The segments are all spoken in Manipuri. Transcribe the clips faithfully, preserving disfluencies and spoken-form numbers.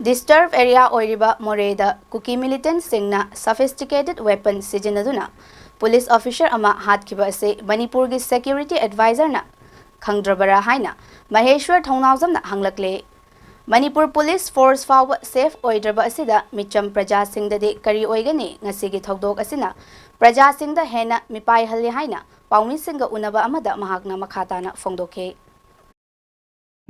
Disturb area ꯑꯣꯏꯔꯤꯕ ꯃꯣꯔꯦꯗ ꯀꯨꯀꯤ militantꯁꯤꯡꯅ sophisticated weapon ꯁꯤꯖꯤꯟꯅꯗꯨꯅ police officer ꯑꯃ ꯍꯥꯠꯈꯤꯕ ꯑꯁꯤ ꯃꯅꯤꯄꯨꯔꯒꯤ security advisorꯅ ꯈꯪꯗ꯭ꯔꯕꯔꯥ ꯍꯥꯏꯅ ꯃꯍꯦꯁ꯭ꯋꯔ ꯊꯧꯅꯥꯎꯖꯝꯅ ꯍꯪꯂꯛꯂꯦ꯫ ꯃꯅꯤꯄꯨꯔ police force ꯐꯥꯎꯕ safe ꯑꯣꯏꯗ꯭ꯔꯕ ꯑꯁꯤꯗ ꯃꯤꯆꯝ ꯄ꯭ꯔꯖꯥꯁꯤꯡꯗꯗꯤ ꯀꯔꯤ ꯑꯣꯏꯒꯅꯤ? ꯉꯁꯤꯒꯤ ꯊꯧꯗꯣꯛ ꯑꯁꯤꯅ ꯄ꯭ꯔꯖꯥꯁꯤꯡꯗ ꯍꯦꯟꯅ ꯃꯤꯄꯥꯏꯍꯜꯂꯤ ꯍꯥꯏꯅ ꯄꯥꯎꯃꯤꯁꯤꯡꯒ ꯎꯅꯕ ꯑꯃꯗ ꯃꯍꯥꯛꯅ ꯃꯈꯥ ꯇꯥꯅ ꯐꯣꯡꯗꯣꯛꯈꯤ꯫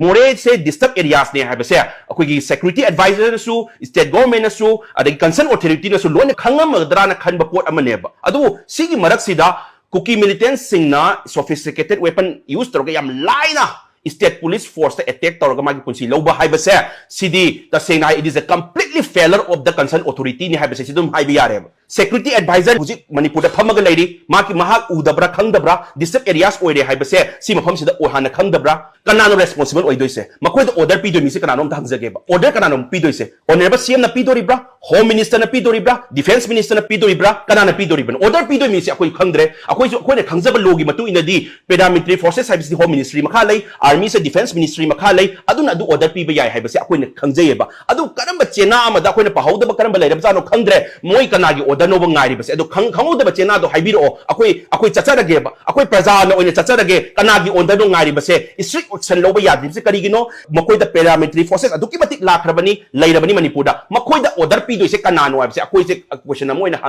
ꯃꯣꯔꯦꯁꯦ disturb areasꯅꯦ ꯍꯥꯏꯕꯁꯦ ꯑꯩꯈꯣꯏꯒꯤ security advisorꯅꯁꯨ, state governmentꯅꯁꯨ, ꯑꯗꯒꯤ concern authorityꯅꯁꯨ ꯂꯣꯏꯅ ꯈꯪꯉꯝꯃꯒꯗ꯭ꯔꯥꯅ ꯈꯟꯕ ꯄꯣꯠ ꯑꯃꯅꯦꯕ꯫ ꯑꯗꯨꯕꯨ ꯁꯤꯒꯤ ꯃꯔꯛꯁꯤꯗ ꯀꯨꯀꯤ militantꯁꯤꯡꯅ sophisticated weapon use ꯇꯧꯔꯒ ꯌꯥꯝ ꯂꯥꯏꯅ state police forceꯇ attack ꯇꯧꯔꯒ ꯃꯥꯒꯤ ꯄꯨꯟꯁꯤ ꯂꯧꯕ ꯍꯥꯏꯕꯁꯦ, ꯁꯤꯗꯤ ꯇꯁꯦꯡꯅ ꯍꯥꯏ, it is a completely failure of the concern authorityꯅꯤ ꯍꯥꯏꯕꯁꯦ ꯁꯤ ꯑꯗꯨꯝ ꯍꯥꯏꯕ ꯌꯥꯔꯦꯕ꯫ Security advisor ꯍꯧꯖꯤꯛ ꯃꯅꯤꯄꯨꯔꯗ ꯐꯝꯃꯒ ꯂꯩꯔꯤ, ꯃꯥꯒꯤ, ꯃꯍꯥꯛ ꯎꯗꯕ꯭ꯔꯥ, ꯈꯪꯗꯕ꯭ꯔꯥ? Disturb areas ꯑꯣꯏꯔꯦ ꯍꯥꯏꯕꯁꯦ ꯁꯤ ꯃꯐꯝꯁꯤꯗ ꯑꯣ-, ꯍꯥꯟꯅ ꯈꯪꯗꯕ꯭ꯔꯥ? ꯀꯅꯥꯅꯣ responsible ꯑꯣꯏꯗꯣꯏꯁꯦ? ꯃꯈꯣꯏꯗ order ꯄꯤꯗꯣꯏ ꯃꯤꯁꯦ ꯀꯅꯥꯅꯣ ꯑꯝꯇ ꯍꯪꯖꯒꯦꯕ꯫ Order ꯀꯅꯥꯅꯣ ꯄꯤꯗꯣꯏꯁꯦ? Honourable CMꯅ ꯄꯤꯗꯣꯔꯤꯕ꯭ꯔꯥ? Home ministerꯅ ꯄꯤꯗꯣꯔꯤꯕ꯭ꯔꯥ? Defence ministerꯅ ꯄꯤꯗꯣꯔꯤꯕ꯭ꯔꯥ? ꯀꯅꯥꯅ ꯄꯤꯗꯣꯔꯤꯕꯅꯣ? Order ꯄꯤꯗꯣꯏ ꯃꯤꯁꯦ ꯑꯩꯈꯣꯏ ꯈꯪꯗ꯭ꯔꯦ꯫ ꯑꯩꯈꯣꯏꯁꯨ, ꯑꯩꯈꯣꯏꯅ ꯈꯪꯖꯕ lawꯒꯤ ꯃꯇꯨꯡ ꯏꯟꯅꯗꯤ paramilitary forces ꯍꯥꯏꯕꯁꯤꯗꯤ Home Ministry ꯃꯈꯥ ꯂꯩ, Armyꯁꯦ Defence Ministry ꯃꯈꯥ ꯂꯩ, ꯑꯗꯨꯅ ꯑꯗꯨ order ꯄꯤꯕ ꯌꯥꯏ ꯍꯥꯏꯕꯁꯦ ꯑꯩꯈꯣꯏꯅ ꯈꯪꯖꯩꯌꯦꯕ꯫ ꯑꯗꯨ ꯀꯔꯝꯕ ꯆꯦꯅꯥ ꯑꯃꯗ ꯑꯩꯈꯣꯏꯅ ꯄꯥꯍꯧꯗꯕ ꯀꯔꯝꯕ ꯂꯩꯔꯕꯖꯥꯠꯅꯣ ꯈꯪꯗ꯭ꯔꯦ꯫ ꯃꯣꯏ ꯀꯅꯥꯒꯤ orderꯅꯣꯕ ꯉꯥꯏꯔꯤꯕꯁꯦ? ꯑꯗꯣ ꯈꯪ-, ꯈꯪꯍꯧꯗꯕ ꯆꯦꯅꯥꯗꯣ ꯍꯥꯏꯕꯤꯔꯛꯑꯣ, ꯑꯩꯈꯣꯏ, ꯑꯩꯈꯣꯏ ꯆꯠꯆꯔꯒꯦꯕ, ꯑꯩꯈꯣꯏ ꯄ꯭ꯔꯖꯥꯅ ꯑꯣꯏꯅ ꯆꯠꯆꯔꯒꯦ꯫ ꯀꯅꯥꯒꯤ orderꯅꯣ ꯉꯥꯏꯔꯤꯕꯁꯦ? Strict action ꯂꯧꯕ ꯌꯥꯗ꯭ꯔꯤꯕꯁꯦ ꯀꯔꯤꯒꯤꯅꯣ? ꯃꯈꯣꯏꯗ paramilitary forces ꯑꯗꯨꯛꯀꯤ ꯃꯇꯤꯛ ꯂꯥꯛꯈ꯭ꯔꯕꯅꯤ, ꯂꯩꯔꯕꯅꯤ ꯃꯅꯤꯄꯨꯔꯗ꯫ ꯃꯈꯣꯏꯗ order ꯄꯤꯗꯣꯏꯁꯦ ꯀꯅꯥꯅꯣ ꯍꯥꯏꯕꯁꯦ ꯑꯩꯈꯣꯏꯁꯦ question ꯑꯃ ꯑꯣꯏꯅ ꯍꯪ-